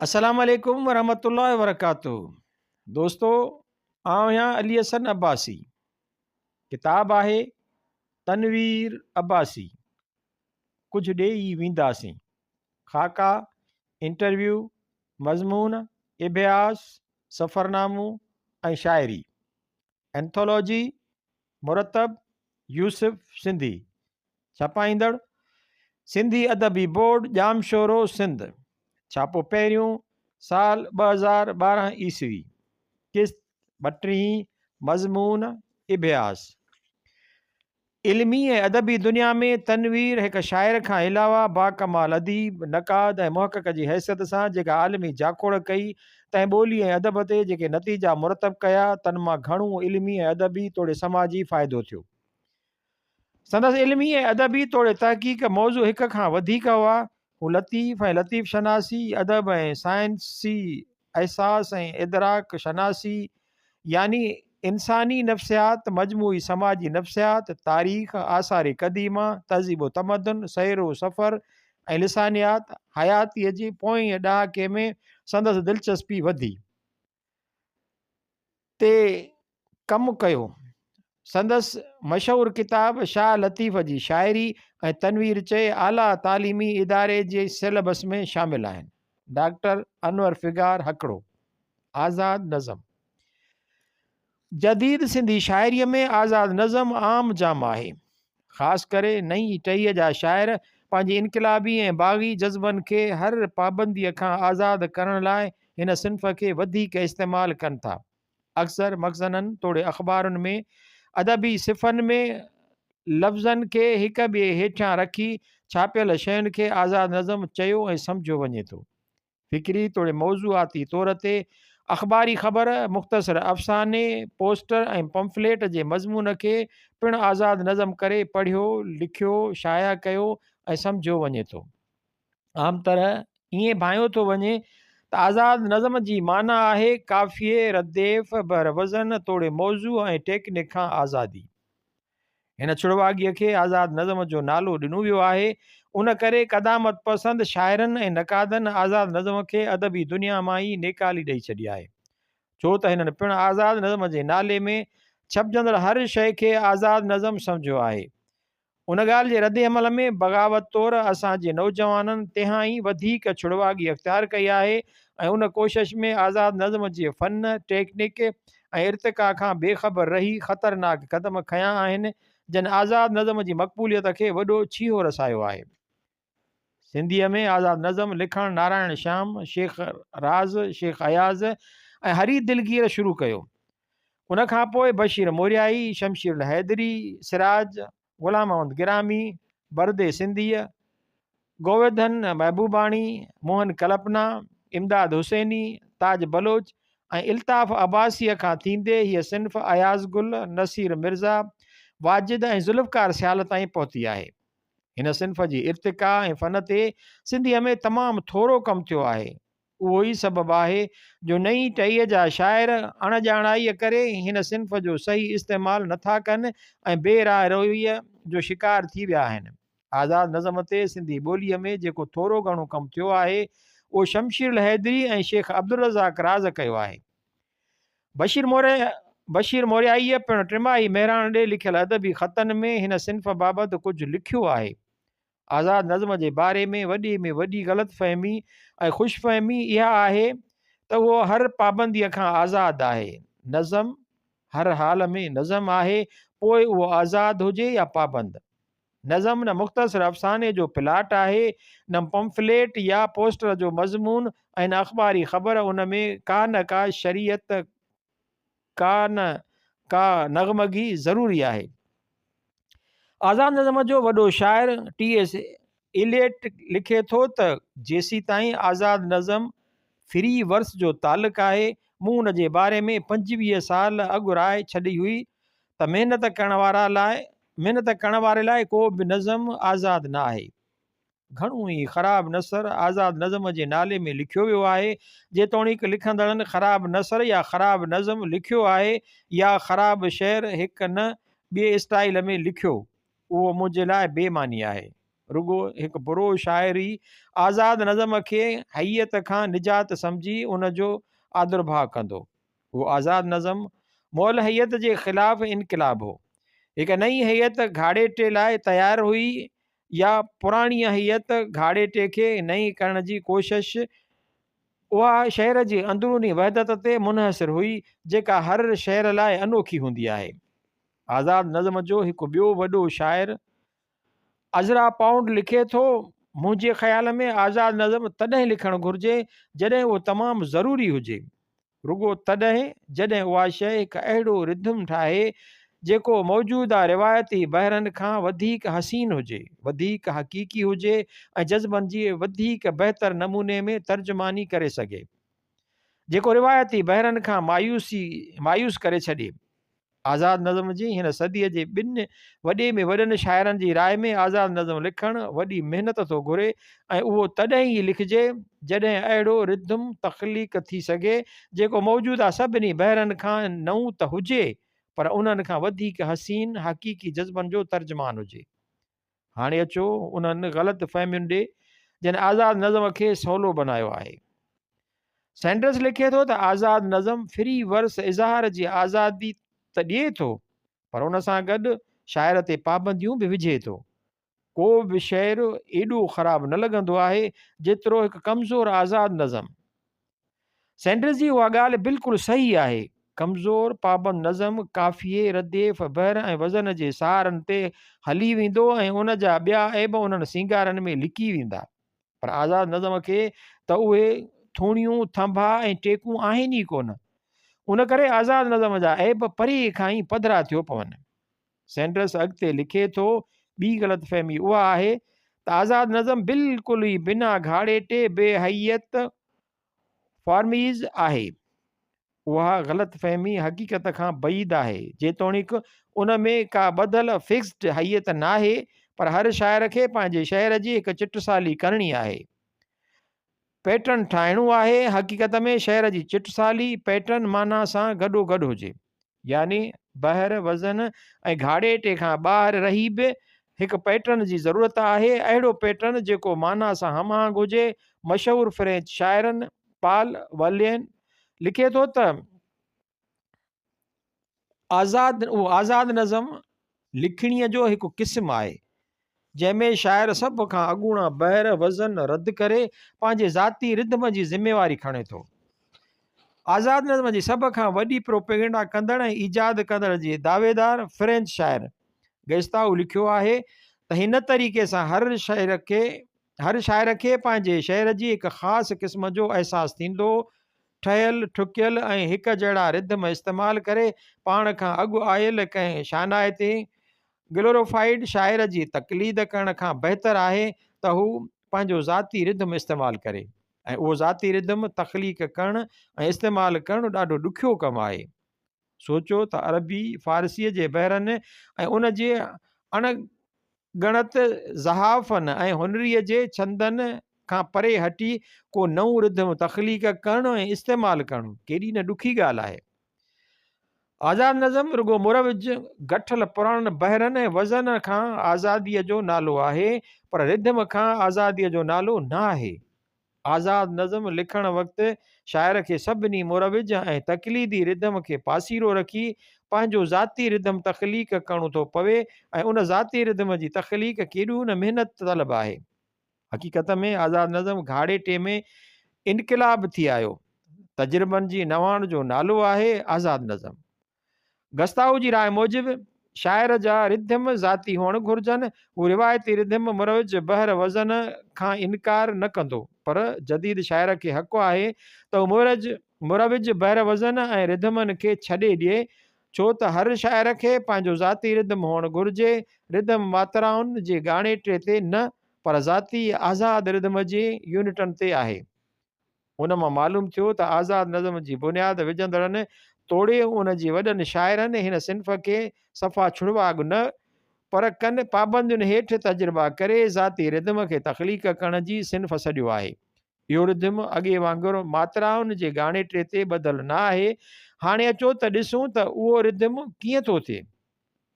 السلام عليڪم ورحمة الله وبرڪاته دوستو آئون آهيان علي حسن عباسي ڪتاب آهي تنوير عباسي ڪجهه ڏيئي وينداسين خاڪا انٽرويو مضمون اڀياس سفرنامو ۽ شاعري اينٿولوجي مرتب يوسف سنڌي ڇپائيندڙ، سنڌي ادبي بورڊ ڄامشورو سنڌ، ڇاپو پهريون، سال 2012 عيسوي، قسط ٻٽيهين، مضمون، اڀياس. علمي ۽ ادبي دنيا ۾ تنوير هڪ شاعر کان علاوه باڪمال اديب، نقاد ۽ محقق جي حيثيت سان جيڪا عالمي جاکوڙ ڪئي، تنهن ٻولي ۽ ادب تي جيڪي نتيجا مرتب ڪيا، تن مان گهڻو علمي ۽ ادبي توڙي سماجي فائدو ٿيو. سندس علمي ۽ ادبي توڙي تحقيق موضوع هڪ کان وڌيڪ هئا. هو لطيف ۽ لطيف شناسي، ادب ۽ سائنسي احساس ۽ ادراڪ شناسي يعني انساني نفسيات، مجموعي سماجي نفسيات، تاريخ، آثار قديمه، تهذيب و تمدن، سير و سفر ۽ لسانيات، حياتيء جي پوئين ڏهاڪي ۾ سندس دلچسپي وڌي. تي ڪم ڪيو. سندس مشهور ڪتاب شاهه لطيف جي شاعري ۽ تنوير چئي اعليٰ تعليمي اداري جي سيلبس ۾ شامل آهن. ڊاڪٽر انور فگار هڪڙو. آزاد نظم جديد سنڌي شاعريء ۾ آزاد نظم عام جام آهي. خاص ڪري نئين ٽهيء جا شاعر پنهنجي انقلابي ۽ باغي جذبن کي هر پابنديء کان آزاد ڪرڻ لاء هن صنف کي وڌيڪ استعمال ڪن ٿا. اڪثر مخزنن توڙي اخبارن ۾ ادبي صفحن ۾ لفظن کي هڪ ٻئي هيٺيان رکي ڇاپيل شين کي آزاد نظم چيو ۽ سمجهيو وڃي ٿو. فڪري توڙي موضوعاتي طور تي اخباري خبر، مختصر افساني، پوسٽر ۽ پمفليٽ جي مضمون کي پڻ آزاد نظم ڪري پڙهيو، لکيو، شايع ڪيو ۽ سمجهيو وڃي ٿو. عام طرح ائين ڀانئيو ٿو وڃي ته آزاد نظم جي معنيٰ آهي قافيي، رديف، بحر وزن توڙي موضوع ۽ ٽيڪنڪ کان آزادي. هن ڇڙواڳيء کي آزاد نظم جو نالو ڏنو ويو آهي، ان ڪري قدامت پسند شاعرن ۽ نقادن آزاد نظم کي ادبي دنيا مان ئي نيڪالي ڏئي ڇڏي آهي. ڇو ته هنن پڻ آزاد نظم جي نالي ۾ ڇپجندڙ هر شيء کي آزاد نظم سمجهيو آهي. ان ڳالهه جي ردعمل ۾ بغاوت طور اسان جي نوجوانن تهائين وڌيڪ ڇڙواڳي اختيار ڪئي آهي ۽ ان ڪوشش ۾ آزاد نظم جي فن، ٽيڪنڪ ۽ ارتقا کان بي خبر رهي خطرناڪ قدم کنيا آهن، جن آزاد نظم جي مقبوليت کي وڏو ڇيهو رسايو آهي. سنڌيء ۾ آزاد نظم لکڻ نارائڻ شيام، شيخ راز، شيخ اياز ۽ هري دلگير شروع ڪيو. ان کان پوء بشير موريائي، شمشير الحيدري، سراج، غلام محمد گرامي، بردي سنڌيء، گوورڌن محبوباڻي، موهن ڪلپنا، امداد حسيني، تاج بلوچ ۽ الطاف عباسيء کان ٿيندي هيء صنف اياز گل، نصير مرزا، واجد ۽ ذوالفقار سيال تائين پهتي آهي. هن صنف جي ارتقا ۽ فن تي سنڌيء ۾ تمام ٿورو ڪم ٿيو آهي. اهو ئي سبب آهي جو نئين ٽهيء جا شاعر اڻ ڄاڻائيء ڪري هن صنف جو صحيح استعمال نه ٿا ڪن ۽ بي راهه رويء جو شڪار ٿي ويا آهن. آزاد نظم تي سنڌي ٻوليء ۾ جيڪو ٿورو گهڻو ڪم ٿيو آهي، اهو شمشير الحيدري ۽ شيخ عبدالرزاق راز ڪيو آهي. بشير موريائيء پڻ ٽماهي مهراڻ ڏي لکيل ادبي خطن ۾ هن صنف بابت ڪجهه لکيو آهي. آزاد نظم جي باري ۾ وڏي ۾ وڏي غلط فهمي ۽ خوش فهمي اها آهي ته اهو هر پابنديء کان آزاد آهي. نظم هر حال ۾ نظم آهي، پوء اهو آزاد هجي يا پابند. نظم نه مختصر افساني جو پلاٽ آهي، نه پمفليٽ يا پوسٽر جو مضمون ۽ نه اخباري خبر ان ۾ ڪا نه ڪا شريعت ڪا نه ڪا نغمگي ضروري آهي. آزاد نظم جو وڏو شاعر ٽي ايس ايليٽ لکي ٿو ته جيسيتائين آزاد نظم فري ورس جو تعلق آهي، مون ان جي باري ۾ 25 سال اڳ راء ڇڏي هئي ته محنت ڪرڻ وارا لاء محنت ڪرڻ واري لاء ڪو به نظم آزاد نه آهي. گهڻو ئي خراب نثر آزاد نظم جي نالي ۾ لکيو ويو آهي. جيتوڻيڪ لکندڙن خراب نثر يا خراب نظم لکيو آهي يا خراب شعر هڪ نه ٻئي اسٽائيل ۾ لکيو، اهو منهنجي لاء بي معني آهي. رڳو هڪ برو شاعر ئي آزاد نظم کي هيئت کان نجات سمجهي ان جو آدرڀاء ڪندو. اهو آزاد نظم مئل هيئت جي خلاف انقلاب هو. هڪ نئين هيئت گهاڙيٽي لاء تيار هئي يا پراڻيء هيئت گهاڙيٽي کي نئين ڪرڻ جي ڪوشش اها شعر جي اندروني وحدت تي منحصر هئي، جيڪا هر شعر لاء انوکي هوندي آهي. آزاد نظم جو هڪ ٻيو وڏو شاعر ازرا پائونڊ لکي ٿو، منهنجي خيال ۾ آزاد نظم تڏهن لکڻ گهرجي، جڏهن اهو تمام ضروري هجي. رڳو تڏهن جڏهن اها شيء هڪ اهڙو رڌم ٺاهي، جيڪو موجوده روايتي بحرن کان وڌيڪ حسين هجي، وڌيڪ حقيقي هجي ۽ جذبن جي وڌيڪ بهتر نموني ۾ ترجماني ڪري سگهي. جيڪو روايتي بحرن کان مايوسي مايوس ڪري ڇڏي. آزاد نظم جي هن صديء جي ٻن وڏي ۾ وڏن شاعرن جي راء ۾ آزاد نظم لکڻ وڏي محنت ٿو گهري ۽ اهو تڏهن ئي لکجي جڏهن اهڙو رڌم تخليق ٿي سگهي جيڪو موجوده سڀني بحرن کان نئون ته هجي پر انهن کان وڌيڪ حسين حقيقي جذبن جو ترجمان هجي. هاڻي اچو انهن غلط فهمين ڏي جن آزاد نظم کي سولو بنايو آهي. سينڊرس لکي ٿو ته آزاد نظم فري ورس اظهار جي آزادي ته ڏئي ٿو پر ان سان گڏ شاعر تي پابنديون به وجهي ٿو. ڪو به شعر ايڏو خراب نه لڳندو آهي جيترو هڪ ڪمزور آزاد نظم. سينڊرز جي اها ڳالهه بلڪل صحيح آهي. ڪمزور پابند نظم قافيي، رديف، بحر ۽ وزن جي سهارن تي هلي ويندو ۽ ان جا ٻيا عيب انهن سينگارن ۾ لڪي ويندا. پر آزاد نظم کي ته اهي ٿوڻيون، ٿنڀا ۽ ٽيڪون آهن ئي ڪونه. ان ڪري آزاد نظم جا عيب پري کان ئي پڌرا ٿيو پون. سينڊرس اڳتي لکي ٿو، ٻي غلط فهمي اها آهي ته آزاد نظم بلڪل ئي بنا گهاڙيٽي، بي هيئت، Formies، آهي. اها غلط فهمي حقيقت کان بعيد آهي. جيتوڻيڪ ان ۾ ڪا ٻڌل Fixed هيئت ناهي، پر هر شاعر کي پنهنجي شعر جي هڪ چٽسالي ڪرڻي آهي. پيٽرن ٺاهڻو آهي، حقيقت ۾ شعر جي چٽسالي، پيٽرن، معنيٰ سان گڏوگڏ هجي. يعني بحر، وزن ۽ گهاڙيٽي کان ٻاهر رهي به هڪ پيٽرن جي ضرورت آهي، اهڙو پيٽرن جيڪو معنيٰ سان هم آهنگ هجي. مشهور فرينچ شاعرن پال ولين لکي ٿو ته. آزاد، اهو آزاد نظم لکڻيء جو هڪ قسم آهي، جنهن ۾ شاعر سڀ کان اڳوڻا بحر، وزن، رد ڪري، پنهنجي ذاتي رڌم جي ذميواري کڻي ٿو. آزاد نظم جي سڀ کان وڏي پروپيگنڊا ڪندڙ ۽ ايجاد ڪندڙ جي دعويدار فرينچ شاعر گئستائو لکيو آهي ته هن طريقي سان هر شاعر کي هر شاعر کي پنهنجي شعر جي هڪ خاص قسم جو احساس ٿيندو ٺهيل ٺڪيل ۽ هڪ جهڙا رڌم استعمال ڪري پاڻ کان اڳ آيل ڪنهن شانائتي Glorified شاعر جي تقليد ڪرڻ کان بهتر آهي ته هو پنهنجو ذاتي رڌم استعمال ڪري ۽ اهو ذاتي رڌم تخليق ڪرڻ ۽ استعمال ڪرڻ ڏاڍو ڏکيو ڪم آهي. سوچيو ته عربي فارسيء جي بحرن ۽ ان جي اڻ ڳڻت زحافن ۽ هنريء جي ڇندن کان پري هٽي ڪو نئون رڌم تخليق ڪرڻ ۽ استعمال ڪرڻ ڪيڏي نه ڏکي ڳالهه آهي. آزاد نظم رڳو مروج گٺل پراڻن بحرن ۽ وزن کان آزاديء جو نالو آهي، پر رڌم کان آزاديء جو نالو نه آهي. آزاد نظم لکڻ وقت شاعر کي سڀني مروج ۽ تقليدي رڌم کي پاسيرو رکي پنهنجو ذاتي رڌم تخليق ڪرڻو ٿو پوي ۽ ان ذاتي رڌم جي تخليق ڪيڏو نه محنت طلب آهي. حقيقت ۾ آزاد نظم گهاڙيٽي ۾ انقلاب ٿي آيو. تجربن جي نواڻ جو نالو آهي آزاد نظم. گستائو جي راء موجب، شاعر جا رڌم ذاتي هئڻ گهرجن، هو روايتي رڌم، مروج بحر وزن کان انڪار نه ڪندو، پر جديد شاعر کي حق آهي ته هو مروج مروج بحر وزن ۽ رڌمن کي ڇڏي ڏئي، ڇو ته هر شاعر کي پنهنجو ذاتي رڌم هئڻ گهرجي، رڌم ماترائن جي ڳاڻيٽي تي نه، پر ذاتي آزاد رڌم جي يونٽن تي آهي. ان مان معلوم ٿيو ته آزاد نظم جي بنياد وجهندڙن توڙي ان جي وڏن شاعرن هن صنف کي صفا ڇڙواڳ نه پر ڪن پابندين هيٺ تجربا ڪري ذاتي رڌم کي تخليق ڪرڻ جي صنف سڏيو آهي. اهو رڌم اڳي وانگر ماترائن جي ڳاڻيٽي تي ٻڌل نه آهي. هاڻي اچو ته ڏسون ته اهو رڌم ڪيئن ٿو ٿئي.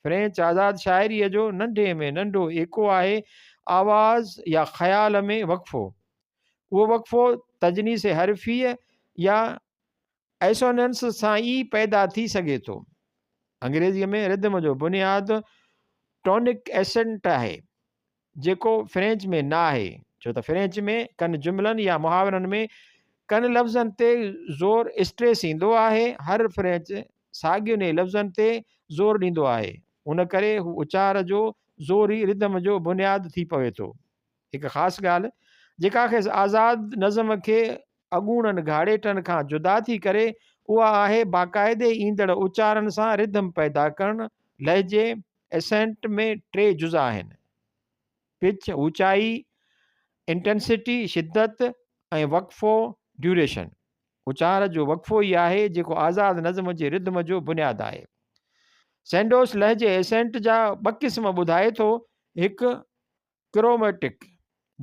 فرينچ آزاد شاعريء جو ننڍي ۾ ننڍو ايڪو آهي. آواز يا خيال ۾ وقفو. اهو وقفو تجنيس حرفيء يا Assonance سان ئي پيدا ٿي سگهي ٿو. انگريزيء ۾ ردم جو بنياد ٽونڪ ايسنٽ آهي، جيڪو فرينچ ۾ نه آهي، ڇو ته فرينچ ۾ ڪن جملن يا محاورن ۾ ڪن لفظن تي زور Stress ايندو آهي، هر فرينچ ساڳين ئي لفظن تي زور ڏيندو آهي، ان ڪري هو اچار جو زور ئي ردم جو بنياد ٿي پوي ٿو. هڪ خاص ڳالهه، جيڪا کيس آزاد نظم کي اڳوڻن گهاڙيٽن کان جدا ٿي ڪري، اها آهي باقاعدي ايندڙ اچارن سان رڌم پيدا ڪرڻ. لهجي، Accent، ۾ ٽي جزا آهن، پچ، اوچائي، Intensity، شدت، ۽ وقفو، Duration. اچار جو وقفو ئي آهي، جيڪو آزاد نظم جي رڌم جو بنياد آهي. سينڊوس لهجي، Accent، جا ٻه قسم ٻڌائي ٿو، هڪ ڪروميٽڪ،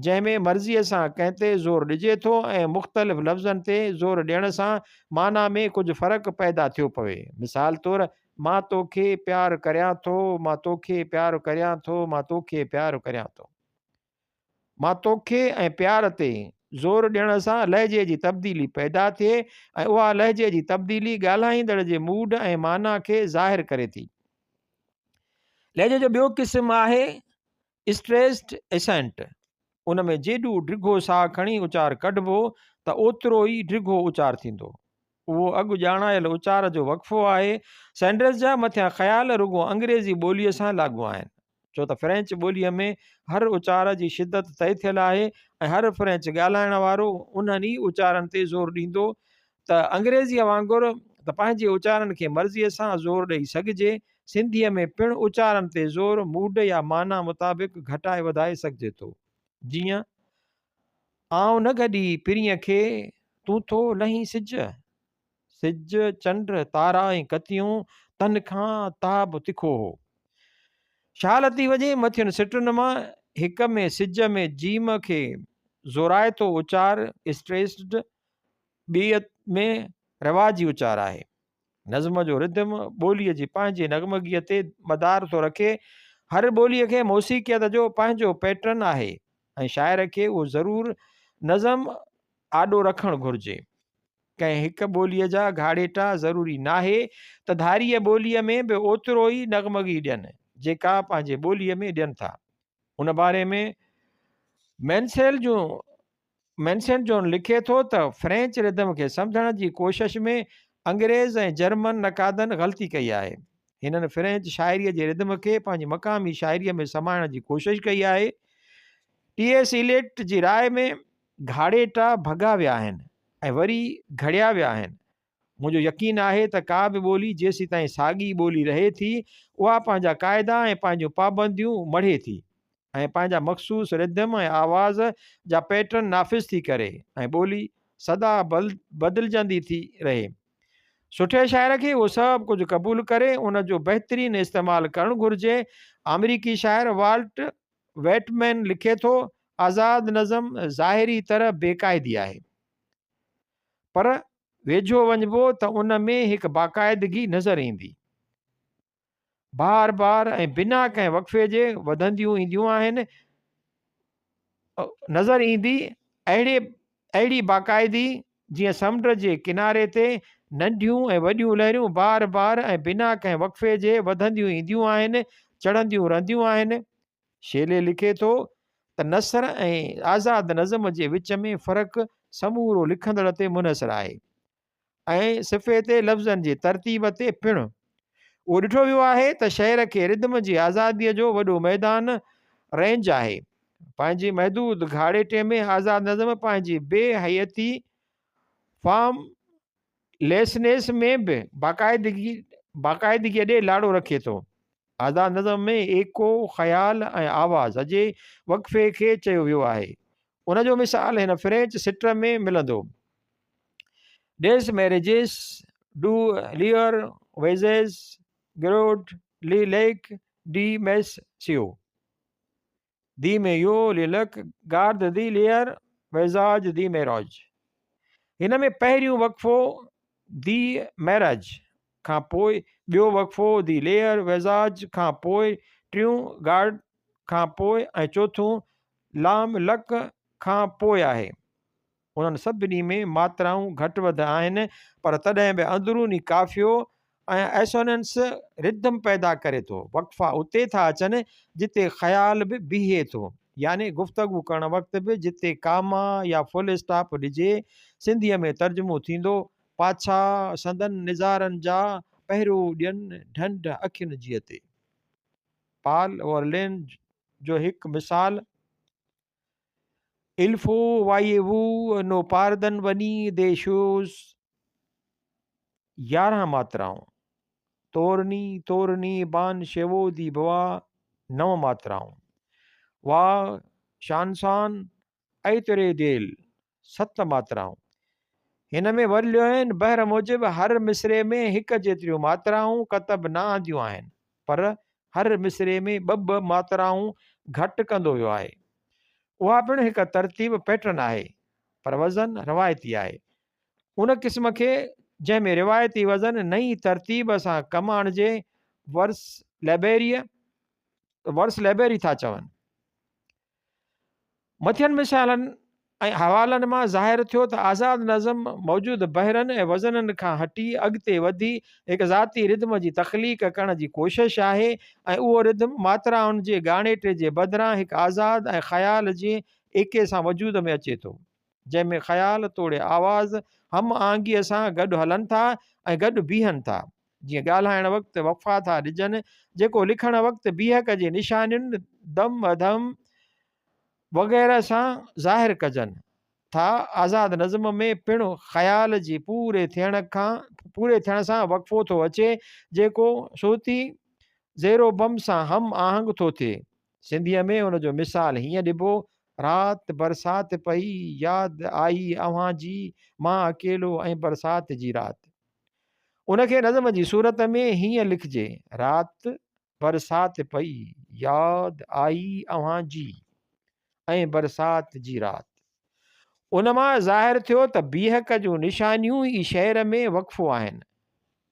جنهن ۾ مرضيء سان ڪنهن تي زور ڏجي ٿو ۽ مختلف لفظن تي زور ڏيڻ سان معنيٰ ۾ ڪجهه فرق پيدا ٿيو پوي. مثال طور، مان توکي پيار ڪريان ٿو، مان توکي پيار ڪريان ٿو، مان توکي پيار ڪريان ٿو. مان توکي ۽ پيار تي زور ڏيڻ سان لهجي جي تبديلي پيدا ٿئي ۽ اها لهجي جي تبديلي ڳالهائيندڙ جي موڊ ۽ معنيٰ کي ظاهر ڪري ٿي. لهجي جو ٻيو قسم آهي اسٽريسڊ اسينٽ. ان ۾ جيڏو ڊگهو ساهه کڻي اچار ڪڍبو ته اوترو ئي ڊگهو اچار ٿيندو. اهو اڳ ڄاڻايل اچار جو وقفو آهي. سينڊرس جا مٿيان خيال رڳو انگريزي ٻوليء سان لاڳو آهن. ڇو ته فرينچ ٻوليء ۾ هر اچار جي شدت طئي ٿيل آهي ۽ هر فرينچ ڳالهائڻ وارو انهن ئي اچارن تي زور ڏيندو ته انگريزيء وانگر ته پنهنجي اچارن کي مرضيء سان زور ڏئي سگهجي، سنڌيء ۾ پڻ اچارن تي زور موڊ يا معنيٰ مطابق گهٽائي وڌائي سگهجي ٿو. جيئن، آئون نه گڏي پرينء کي، تون ٿو لهين سج. سج، چنڊ، تارا ۽ ڪتيون، تن کان تاب تکو هو. شاهه لطيف جي مٿين سٽن مان هڪ ۾ سج ۾ جيم کي زورائتو اچار، Stressed، ٻيء ۾ رواجي اچار آهي. نظم جو رڌم ٻوليء جي پنهنجي نغمگيء تي مدار ٿو رکي. هر ٻوليء کي موسيقيت جو پنهنجو پيٽرن آهي ۽ شاعر کي اهو ضرور نظم آڏو رکڻ گهرجي. ڪنهن هڪ ٻوليء جا گهاڙيٽا ضروري ناهي ته ڌاريء ٻوليء ۾ به اوترو ئي نغمگي ڏين، جيڪا پنهنجي ٻوليء ۾ ڏين ٿا. ان باري ۾ مينسيل جون مينسنٽ جون لکي ٿو ته فرينچ ردم کي سمجهڻ جي ڪوشش ۾ انگريز ۽ جرمن نقادن غلطي ڪئي آهي. هنن فرينچ شاعريء جي ردم کي پنهنجي مقامي شاعريء ۾ سمائڻ جي ڪوشش ڪئي آهي. ٽي ايس ايليٽ جي راء ۾ گهاڙيٽا ڀڳا ويا آهن ۽ وري گهڙيا ويا آهن. منهنجو يقين آهي ته ڪا به ٻولي جيسيتائين ساڳي ٻولي رهي ٿي، اها پنهنجا قاعدا ۽ پنهنجون پابنديون مڙهي ٿي. ۽ پنهنجا مخصوص رڌم ۽ آواز جا پيٽرن نافذ ٿي ڪري ۽ ٻولي سدا بدلجندي ٿي رهي. سٺي شاعر کي اهو سڀ ڪجهه قبول ڪري ان جو بهترين استعمال ڪرڻ گهرجي. آمريڪي شاعر والٽ ويٽمين لکي ٿو، آزاد نظم ظاهري طرح بي قاعدي آهي. پر ويجهو وڃبو ته ان ۾ هڪ باقاعدگي نظر ايندي. بار بار ۽ بنا ڪنهن وقفي جي وڌنديون اينديون آهن نظر ايندي اهڙي اهڙي باقاعدي جيئن سمنڊ جي ڪناري تي ننڍيون ۽ وڏيون لهريون بار بار ۽ بنا ڪنهن وقفي جي وڌنديون اينديون آهن چڙهنديون رهنديون آهن شيلي لکي ٿو ته نثر ۽ آزاد نظم جي وچ ۾ فرق سمورو لکندڙ تي منحصر آهي ۽ صفحي تي لفظن جي ترتيب تي پڻ. اهو ڏٺو ويو آهي ته شعر کي ردم جي آزاديء جو وڏو ميدان، Range، آهي. پنهنجي محدود گهاڙيٽي ۾ آزاد نظم پنهنجي بي هيئتي، Form Lessness، ۾ به باقاعدگيء ڏي لاڙو رکي ٿو. آزاد نظم ۾ ايڪو، خيال ۽ آواز جي وقفي کي چيو ويو آهي. ان جو مثال هن فرينچ سٽ ۾ ملندو. ڊيس ميريجز، do layer ويزز، گروڊ لي ليڪ ڊي ميس سيو. The مي يو لي لڪ گارد the layer ويزاج the ميراج. هن ۾ پهريون وقفو the marriage کان پوء ٻيو وقفو the layer ويزاج کان پوء ٽيون گارڊ کان پوء ۽ چوٿون لام لڪ کان پوء آهي. انهن سڀني ۾ ماترائون گهٽ وڌ آهن، پر تڏهن به اندروني قافيو ۽ Assonance rhythm پيدا ڪري ٿو. وقفا اتي ٿا اچن، جتي خيال به بيهي ٿو. يعني گفتگو ڪرڻ وقت به جتي ڪاما يا فل اسٽاپ ڏجي. سنڌيء ۾ ترجمو ٿيندو، پاڇا سندن نظارن جا، پهرو ڏين ڍنڍ اکين جيء تي. پال اورلين جو هڪ مثال. الفو وائيوو نو پاردن وني the shows 11 ماترائون، تورني تورني بان شيوو the بوا 9 ماترائون، وا شانسان ايتري ديل 7 ماترائون. هن ۾ ورليوئن بحر موجب هر مصرعي ۾ هڪ جيتريون ماترائون ڪتب نه آنديون آهن، پر هر مصرعي ۾ ٻه ٻه ماترائون گهٽ ڪندو ويو آهي. اها پڻ هڪ ترتيب، Pattern، آهي، پر وزن روايتي آهي. ان قسم کي، جنهن ۾ روايتي وزن نئين ترتيب سان ڪم آڻجي، ورس لئبيريء، Verse Library، ٿا چون. مٿين مثالن ۽ حوالن مان ظاهر ٿيو ته آزاد نظم موجود بحرن ۽ وزنن کان هٽي اڳتي وڌي هڪ ذاتي رڌم جي تخليق ڪرڻ جي ڪوشش آهي ۽ اهو رڌم ماترائن جي ڳاڻيٽي جي بدران هڪ آزاد ۽ خيال جي ايڪي سان وجود ۾ اچي ٿو، جنهن ۾ خيال توڙي آواز هم آهنگيء سان گڏ هلن ٿا ۽ گڏ بيهن ٿا. جيئن ڳالهائڻ وقت وقفا ٿا ڏجن، جيڪو لکڻ وقت بيهڪ جي نشانين، دم اڌم وغيره سان ظاهر ڪجن ٿا. آزاد نظم ۾ پڻ خيال جي پوري ٿيڻ کان پوري ٿيڻ سان وقفو ٿو اچي، جيڪو صوتي زيروبم سان هم آهنگ ٿو ٿئي. سنڌيء ۾ ان جو مثال هيئن ڏبو، رات برسات پئي، ياد آئي اوهان جي، مان اڪيلو ۽ برسات جي رات. ان کي نظم جي صورت ۾ هيئن لکجي، رات برسات پئي، ياد آئي اوهان جي ۽ برسات جي رات. ان مان ظاهر ٿيو ته بيهڪ جون نشانيون ئي شعر ۾ وقفو آهن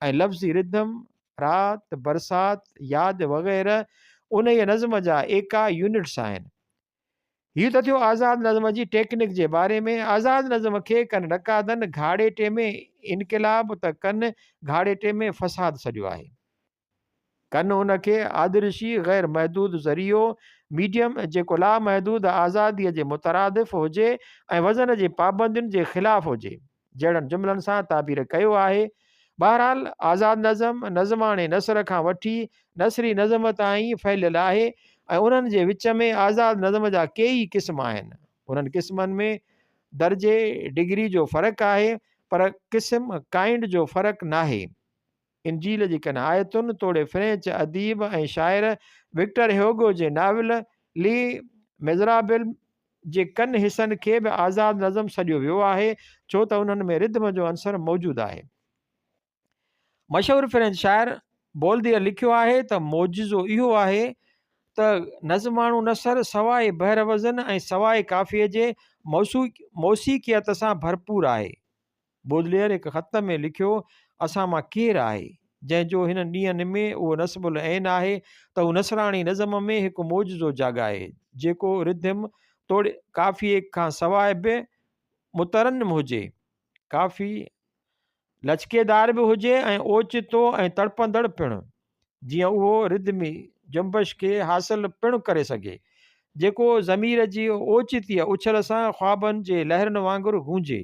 ۽ لفظي رڌم، رات، برسات، ياد وغيره انهيء نظم جا ايڪا، Units، آهن. هي ته ٿيو آزاد نظم جي ٽيڪنڪ جي باري ۾. آزاد نظم کي ڪن نقادن گهاڙيٽي ۾ انقلاب ته ڪن گهاڙيٽي ۾ فساد سڏيو آهي. ڪن ان کي آدرشي غير محدود ذريعو، Medium، جيڪو لامحدود آزاديء جي مترادف هجي ۽ وزن جي پابندين جي خلاف هجي. جهڙن جملن سان تعبير ڪيو آهي. بهرحال آزاد نظم، نظماڻي نثر کان وٺي نثري نظم تائين ڦهليل آهي ۽ انهن جي وچ ۾ آزاد نظم جا ڪيئي قسم آهن. انهن قسمن ۾ درجي، Degree، جو فرق آهي پر قسم، Kind، جو فرق ناهي. انجيل جي ڪن آيتن توڙي فرينچ اديب ۽ شاعر وڪٽر هيوگو جي ناول لي ميزرابل جي ڪن حصن کي به آزاد نظم سڏيو ويو آهي، ڇو ته انهن ۾ رڌم جو عنصر موجود آهي. مشهور فرينچ شاعر بولديئر لکيو آهي ته معجزو اهو آهي ته نظماڻو نثر سواء بحر وزن ۽ سواء قافيي جي موسيقيت سان ڀرپور آهي. بودليئر هڪ خط ۾ لکيو، اسان مان ڪير آهي، جنهن جو هنن ڏينهن ۾ اهو نصب العين آهي ته هو نثراڻي نظم ۾ هڪ معجزو جاڳائي، جيڪو رڌم توڙي قافيي کان سواء به مترنم هجي، ڪافي لچڪيدار به هجي ۽ اوچتو ۽ تڙپندڙ پڻ، جيئن اهو رڌمي جنبش کي حاصل پڻ ڪري سگهي، جيڪو ضمير جي اوچتيء اڇل سان خوابن جي لهرن وانگر گونجي.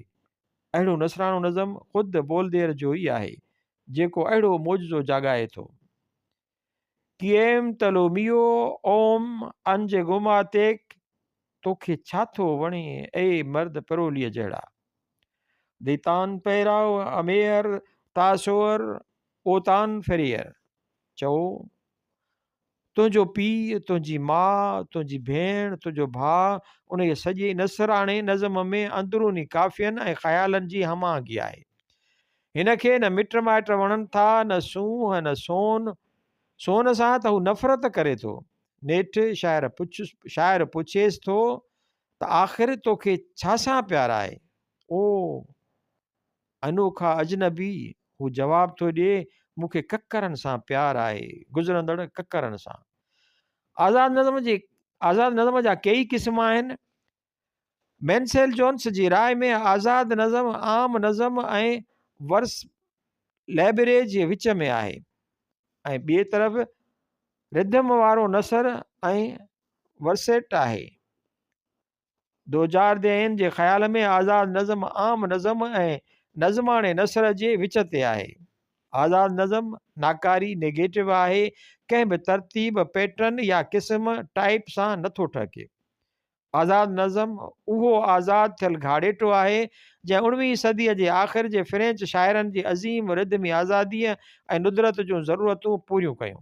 اهڙو نثراڻو نظم خود بولدير جو ئي آهي، جيڪو اهڙو معجزو جاڳائي ٿو. ڪيم تلوميو اوم انج گوماتيڪ، توکي ڇا ٿو وڻي اي مرد پروليء جهڙا. ديتان پهراء امير تاسور اوتان فريئر. چئو، تنهنجو پيء، تنهنجي ماء، تنهنجي ڀيڻ، تنهنجو ڀاء، انهيء سڄي نثراڻي نظم ۾ اندروني قافين ۽ خيالن جي هم آهنگي آهي. هن کي نه مٽ مائٽ وڻن ٿا، نه سونهن، نه سون. سون سان ته هو نفرت ڪري ٿو. نيٺ شاعر شاعر پڇيس ٿو ته آخر توکي ڇا سان پيار آهي؟ او! انوکا اجنبي، هو جواب ٿو ڏئي، مون کي ڪڪرن سان پيار آهي، گذرندڙ ڪڪرن سان. آزاد نظم جي آزاد نظم جا ڪيئي قسم آهن. مينسيل جونس جي راء ۾ آزاد نظم عام نظم ۽ ورس لئبري جي وچ ۾ آهي ۽ ٻئي طرف رڌم وارو نثر ۽ ورسيٽ آهي. دوجاردين جي خيال ۾ آزاد نظم عام نظم ۽ نظماڻي نثر جي وچ تي آهي. آزاد نظم ناڪاري، Negative، آهي، ڪنهن به ترتيب، Pattern، يا قسم، Type، سان نٿو ٺهڪي. آزاد نظم اهو آزاد ٿيل گهاڙيٽو آهي، جنهن اڻويهين صديء جي آخر جي فرينچ شاعرن جي عظيم رڌمي آزاديء ۽ ندرت جون ضرورتون پوريون ڪيون.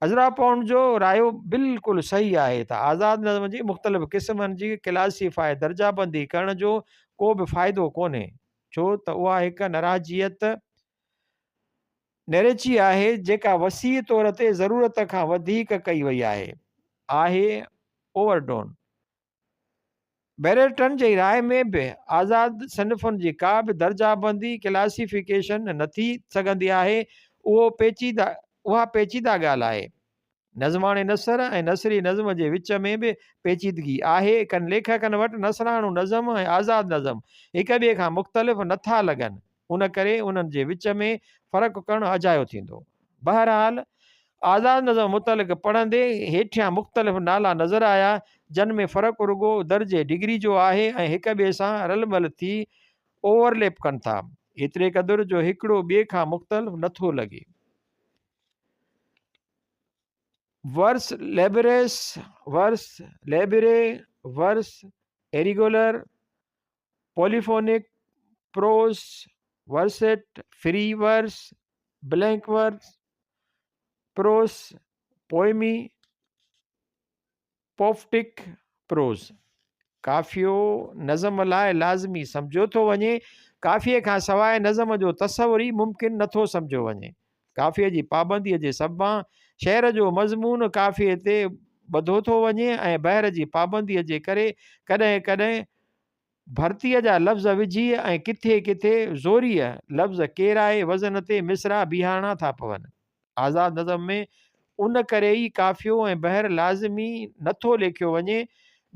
ازرا پائونڊ جو رايو بلڪل صحيح آهي ته آزاد نظم جي مختلف قسمن جي ڪلاسيفاء، درجه بندي، ڪرڻ جو ڪو به فائدو ڪونهي، ڇو ته اها هڪ نراجيت، نيريچي، آهي، جيڪا وسيع طور تي ضرورت کان وڌيڪ ڪئي وئي آهي، آهي Overdone. بيريٽن جي راء ۾ به آزاد صنفن جي ڪا به درجه بندي، Classification، نه ٿي سگهندي آهي، اهو پيچيده اها پيچيده ڳالهه آهي. نظماڻي نثر ۽ نثري نظم جي وچ ۾ به پيچيدگي آهي. ڪن ليکڪن وٽ نثراڻو نظم ۽ آزاد نظم هڪ ٻئي کان مختلف نه ٿا لڳن، ان ڪري انهن جي وچ ۾ فرق ڪرڻ اجايو ٿيندو. بهرحال، آزاد نظم متعلق پڙهندي هيٺيان مختلف نالا نظر آيا، جن ۾ فرق رڳو درجي Degree جو آهي ۽ هڪ ٻئي سان رلمل ٿي Overlap ڪن ٿا، ايتري قدر جو هڪڙو ٻئي کان مختلف نه ٿو لڳي. Vers libres, vers libre, vers irregular, polyphonic prose, verset, free verse, blank verse, prose, poeme, poetic prose. قافيو نظم لاء لازمي سمجهيو ٿو وڃي. قافيي کان سواء نظم جو تصور ئي ممڪن نه ٿو سمجهيو وڃي. قافيي جي پابنديء جي سببان شعر جو مضمون قافيي تي ٻڌو ٿو وڃي ۽ بحر جي پابنديء جي ڪري ڪڏهن ڪڏهن ڀرتيء جا لفظ وجهي ۽ ڪٿي ڪٿي زوريء لفظ ڪيرائي وزن تي مصرع بيهارڻا ٿا پون. آزاد نظم ۾ ان ڪري ئي قافيو ۽ بحر لازمي نه ٿو ليکيو وڃي،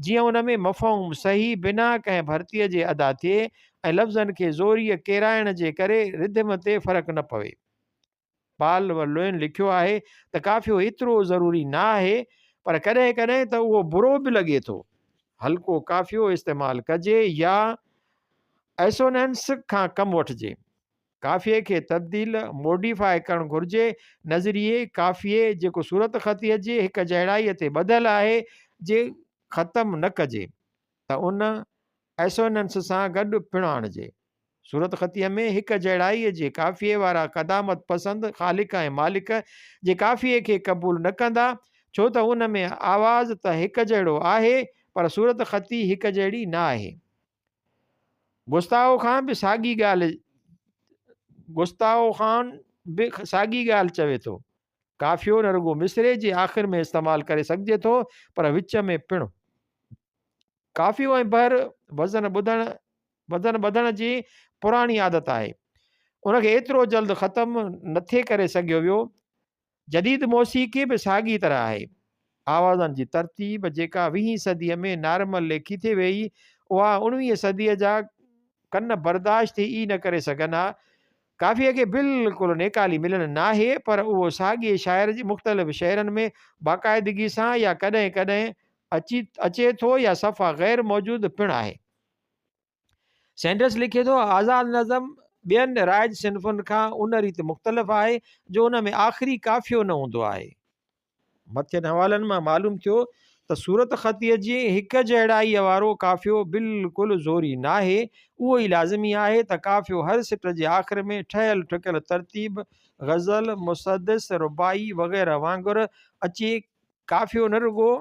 جيئن ان ۾ مفهوم صحيح بنا ڪنهن ڀرتيء جي ادا ٿئي ۽ لفظن کي زوريء ڪيرائڻ جي ڪري رڌم تي فرق نه پوي. پال و لوئن لکيو آهي ته قافيو ايترو ضروري نه آهي، پر ڪڏهن ڪڏهن ته اهو برو به لڳي ٿو. هلڪو قافيو استعمال ڪجي يا Assonance کان ڪم وٺجي. قافيي کي تبديل، Modify، ڪرڻ گهرجي. نظريي قافيي، جيڪو صورتخطيء جي هڪ جهڙائيء تي ٻڌل آهي، جي ختم نه ڪجي ته ان Assonance سان گڏ پڻ آڻجي. صورتخطيء ۾ هڪ جهڙائيء جي قافيي وارا قدامت پسند خالق ۽ مالڪ جي قافيي کي قبول نه ڪندا، ڇو ته ان ۾ آواز ته هڪ جهڙو آهي، پر صورتخطي هڪ جهڙي نه آهي. گستاو خان به ساڳي ڳالهه گستاو خان به ساڳي ڳالهه چوي ٿو. قافيو نه رڳو مصرعي جي آخر ۾ استعمال ڪري سگهجي ٿو، پر وچ ۾ پڻ. قافيو ۽ بحر وزن ٻڌڻ وزن ٻڌڻ جي پراڻي عادت آهي. ان کي ايترو جلد ختم نٿي ڪري سگهيو ويو. جديد موسيقي به ساڳي طرح آهي. آوازن جي ترتيب جيڪا ويهين صديء ۾ نارمل ليکي ٿي ويئي، اها اڻويهين صديء جا ڪن برداشت ئي نه ڪري سگهن ها. قافيي کي بلڪل نيڪالي مليل ناهي، پر اهو ساڳئي شاعر جي مختلف شعرن ۾ باقاعدگي سان يا ڪڏهن ڪڏهن اچي اچي ٿو يا صفا غير موجود پڻ آهي. سينڊرس لکي ٿو، آزاد نظم ٻين رائج صنفن کان ان ريت مختلف آهي جو ان ۾ آخري قافيو نه هوندو آهي. مٿين حوالن مان معلوم ٿيو ته صورتخطيء جي هڪ جهڙائيء وارو قافيو بلڪل زوري ناهي، اهو ئي لازمي آهي ته قافيو هر سٽ جي آخر ۾ ٺهيل ٺڪيل ترتيب، غزل، مسدس، رباعي وغيره وانگر اچي. قافيو نه رڳو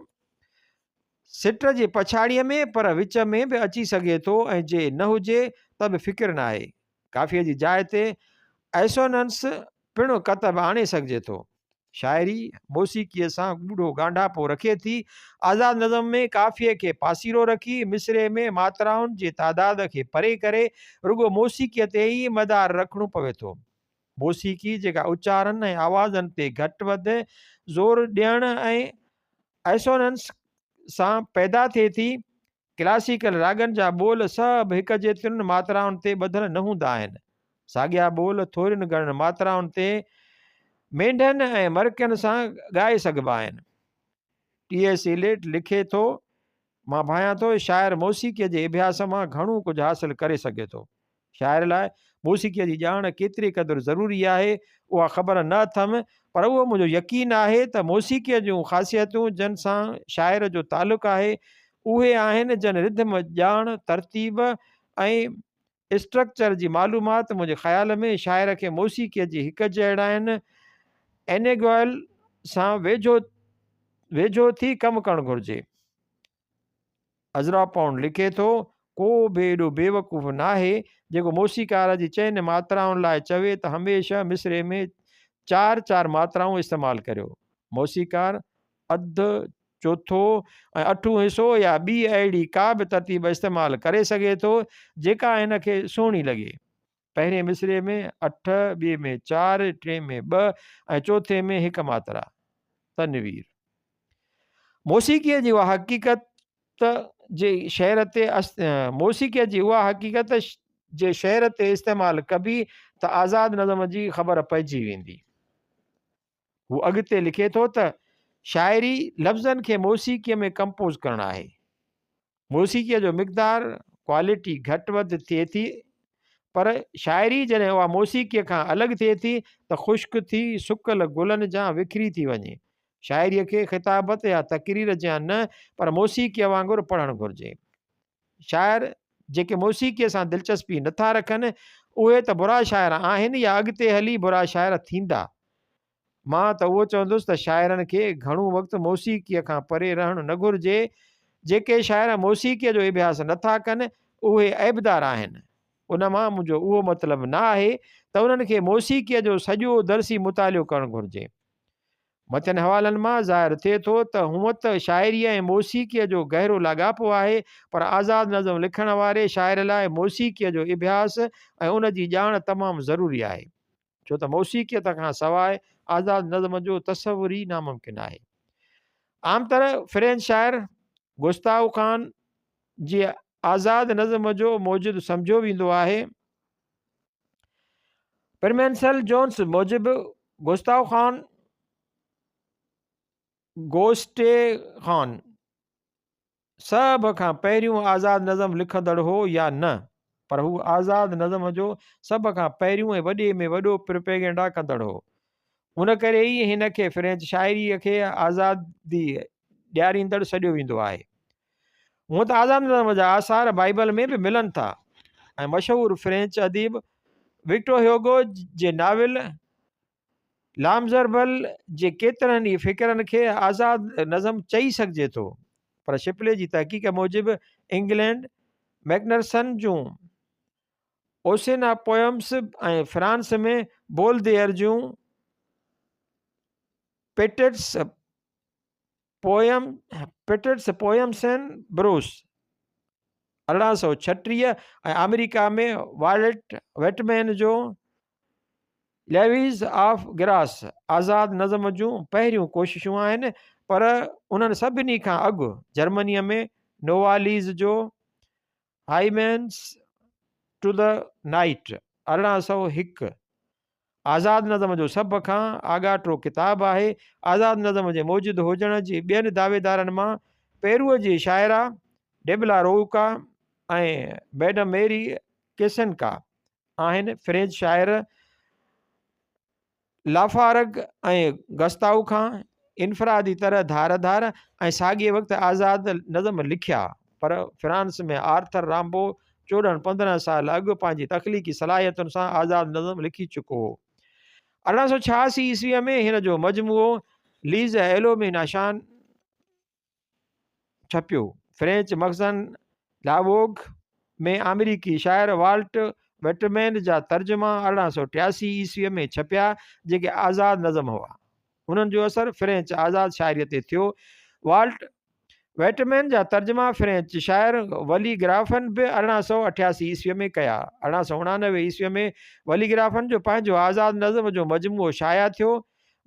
سٽ جي پڇاڙيء ۾ پر وچ ۾ به اچي سگهي ٿو ۽ جي نه هجي ته به فڪر ناهي. قافيي جي جاء تي Assonance پڻ ڪتب آڻي سگهجي ٿو. شاعري موسيقيء سان ڳوڙهو ڳانڍاپو رکي ٿي. آزاد نظم ۾ قافيي کي پاسيرو رکي، مصرعي ۾ ماترائن جي تعداد کي پري ڪري، رڳو موسيقيء تي ئي مدار رکڻو پوي ٿو. موسيقي جيڪا اچارن ۽ آوازن تي گهٽ وڌ زور ڏيڻ ۽ Assonance سان پيدا ٿئي ٿي. ڪلاسيڪل راڳن جا ٻول سڀ هڪ جيترين ماترائن تي ٻڌل نه هوندا آهن. ساڳيا ٻول ٿورين گهڻين ماترائن تي مينڍن ۽ مرڪين سان ڳائي سگهبا آهن. ٽي ايس ايليٽ لکي ٿو، مان ڀانيان ٿو شاعر موسيقيء جي اڀياس مان گهڻو ڪجهه حاصل ڪري سگهي ٿو. شاعر لاء موسيقيء جي ڄاڻ ڪيتري قدر ضروري آهي، اها خبر نه اٿم، پر اهو منهنجو يقين آهي ته موسيقيء جون خاصيتون جن سان شاعر جو تعلق آهي، اهي آهن جن رڌم، ڄاڻ، ترتيب ۽ اسٽرڪچر جي معلومات منهنجي خيال ۾ شاعر کي موسيقيء جي هڪجهڙائين، Inegual، سان ويجهو ويجهو ٿي ڪم ڪرڻ گهرجي. ازرا پائونڊ لکي ٿو، ڪو به ايڏو بيوقوف ناهي، جيڪو موسيقار جي چئن ماترائن لاء چوي ته هميشه مصرعي ۾ چار چار ماترائون استعمال ڪريو. موسيقار اڌ، چوٿو ۽ اٺون حصو يا ٻي اهڙي ڪا به ترتيب استعمال ڪري سگهي ٿو، جيڪا هن کي سهڻي لڳي. پهرين مصرعي ۾ اٺ، ٻئي ۾ چار، ٽئين ۾ ٻه ۽ چوٿين ۾ هڪ ماترا. تنوير. موسيقيء جي اها حقيقت جي شعر تي موسيقيء جي اها حقيقت جي شعر تي استعمال ڪبي ته آزاد نظم جي خبر پئجي ويندي. هو اڳتي لکي ٿو ته، شاعري لفظن کي موسيقيء ۾ ڪمپوز ڪرڻ آهي. موسيقيء جو مقدار، Quality، گهٽ وڌ ٿئي ٿي، پر شاعري جڏهن اها موسيقيء کان الڳ ٿئي ٿي ته خشڪ ٿي سڪل گلن جيان وکري ٿي وڃي. شاعريء کي خطابت يا تقرير جيان نه پر موسيقيء وانگر پڙهڻ گهرجي. شاعر جيڪي موسيقيء سان دلچسپي نه ٿا رکن، اهي ته برا شاعر آهن يا اڳتي هلي برا شاعر ٿيندا. مان ته اهو چوندس ته شاعرن کي گهڻو وقت موسيقيء کان پري رهڻ نه گهرجي. جيڪي شاعر موسيقيء جو اڀياس نه ٿا ڪن، اهي عيبدار آهن. ان مان منهنجو اهو مطلب نه آهي ته انهن کي موسيقيء جو سڄو درسي مطالعو ڪرڻ گهرجي. مٿين حوالن مان ظاهر ٿئي ٿو ته هونء ته شاعريء ۽ موسيقيء جو گهرو لاڳاپو آهي، پر آزاد نظم لکڻ واري شاعر لاء موسيقيء جو اڀياس ۽ ان جي ڄاڻ تمام ضروري آهي. ڇو ته موسيقيت کان سواء آزاد نظم جو تصور ئي ناممڪن آهي. عام طرح فرينچ شاعر گستاو خان جي آزاد نظم جو موجد سمجهيو ويندو آهي. پرمينسل جونس موجب گستاو خان گوسٽي خان سڀ کان پهريون آزاد نظم لکندڙ هو يا نه، پر هو آزاد نظم جو سڀ کان پهريون ۽ وڏي ۾ وڏو پروپيگنڊا ڪندڙ هو. ان ڪري ئي هن کي فرينچ شاعريء کي آزادي ڏياريندڙ سڏيو ويندو آهي. هونء ته آزاد نظم جا آثار بائيبل ۾ به ملن ٿا ۽ مشهور فرينچ اديب وڪٽو هيوگو جي ناول لامزربل جي ڪيترن ئي فڪرن کي آزاد نظم چئي سگهجي ٿو، پر شپلي جي تحقيق موجب انگلينڊ ميڪنرسن جون اوسينا پوئمس ۽ فرانس ۾ بولديئر جون پيٽٽس پوئم پيٽٽس پوئمس ان بروس 1836 ۽ آمريڪا ۾ والٽ وٽمين جو ليويز آف گراس آزاد نظم جون پهريون ڪوششون آهن، پر انهن سڀني کان اڳ جرمنيء ۾ نوواليز جو هائيمنس ٽو the night 1801 آزاد نظم جو سڀ کان آڳاٽو ڪتاب آهي. آزاد نظم جي موجود هجڻ جي ٻين دعويدارن مان پيروء جي شاعره ڊيبلا روئوڪا ۽ ميڊم ميري ڪيسنڪا آهن. فرينچ شاعر لافارگ ۽ گستاو کان انفرادي طرح ڌار ڌار ۽ ساڳئي وقت آزاد نظم لکيا، پر فرانس ۾ آرٿر رامبو 14 15 سال اڳ پنهنجي تخليقي صلاحيتن سان آزاد نظم لکي چڪو هو. 1886 عيسويء ۾ هن جو مجموعو ليز ايلوميناشان ڇپيو. فرينچ مخزن لاووگ ۾ آمريڪي شاعر والٽ وٽمين جا ترجما 1883 عيسويء ۾ ڇپيا، جيڪي آزاد نظم هئا. انهن جو اثر فرينچ آزاد شاعريء تي ٿيو. والٽ وٽمين جا ترجما فرينچ شاعر ولي گرافن به 1888 عيسويء ۾ ڪيا. 1889 عيسويء ۾ ولي گرافن جو پنهنجو آزاد نظم جو مجموعو شايع ٿيو.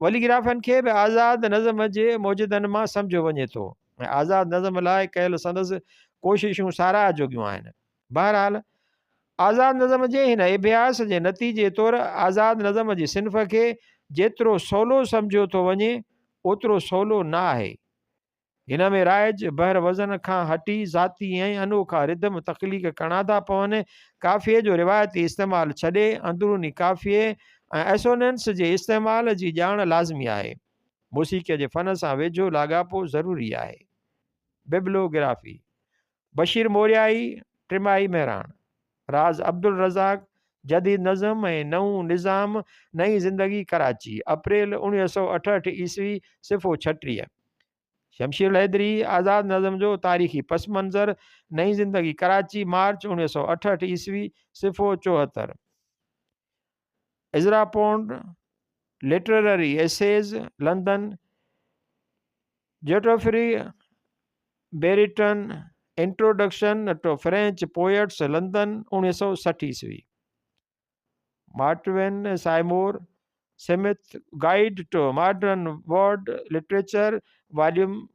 وليگرافن کي به آزاد نظم جي موجدن مان سمجهيو وڃي ٿو ۽ آزاد نظم لاء ڪيل سندس ڪوششون ساراهه جوڳيون آهن. بهرحال، آزاد نظم جي هن اڀياس جي نتيجي طور آزاد نظم جي صنف کي جيترو سولو سمجهيو ٿو وڃي، اوترو سولو نه آهي. هن ۾ رائج بحر وزن کان هٽي ذاتي ۽ انوکا رڌم تخليق ڪرڻا ٿا پون. قافيي جو روايتي استعمال ڇڏي اندروني قافيي ۽ اسوننس جي استعمال جي ڄاڻ لازمي آهي. موسيقيء جي فن سان ويجهو لاڳاپو ضروري آهي. ببلوگرافي، بشير موريائي، ٽماهي مهراڻ، راز عبدالرزاق، جديد نظم ۽ نئون نظام، نئين زندگي ڪراچي، اپريل 1968 عيسوي، صفحو 36. شمشير الحيدري، آزاد نظم جو تاريخي پس منظر، نئين زندگي ڪراچي، مارچ 1968 عيسوي، صفحو 74. Ezra Pound, literary essays, London, Geoffrey Brereton, introduction to French poets, London, 1960 عيسوي. Martin Seymour Smith, guide to modern world literature, volume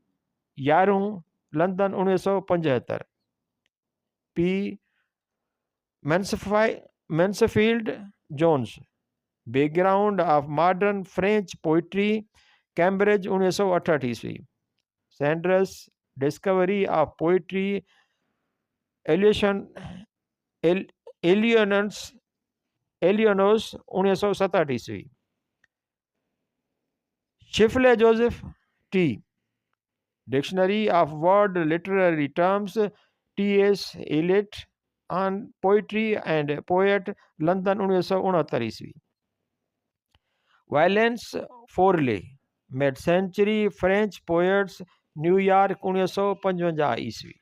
يارهون، London, 1975. P Mansfield Jones, background of modern French poetry, Cambridge, 1968 عيسوي. Saunders, discovery of poetry, ايليونس، ايليونوس، 1967 عيسوي. Schiffli Joseph T, dictionary of world literary terms, T S Eliot, on poetry and poet, London, 1969 عيسوي. Valence Forley, mid century French poets, New York, 1955 عيسوي.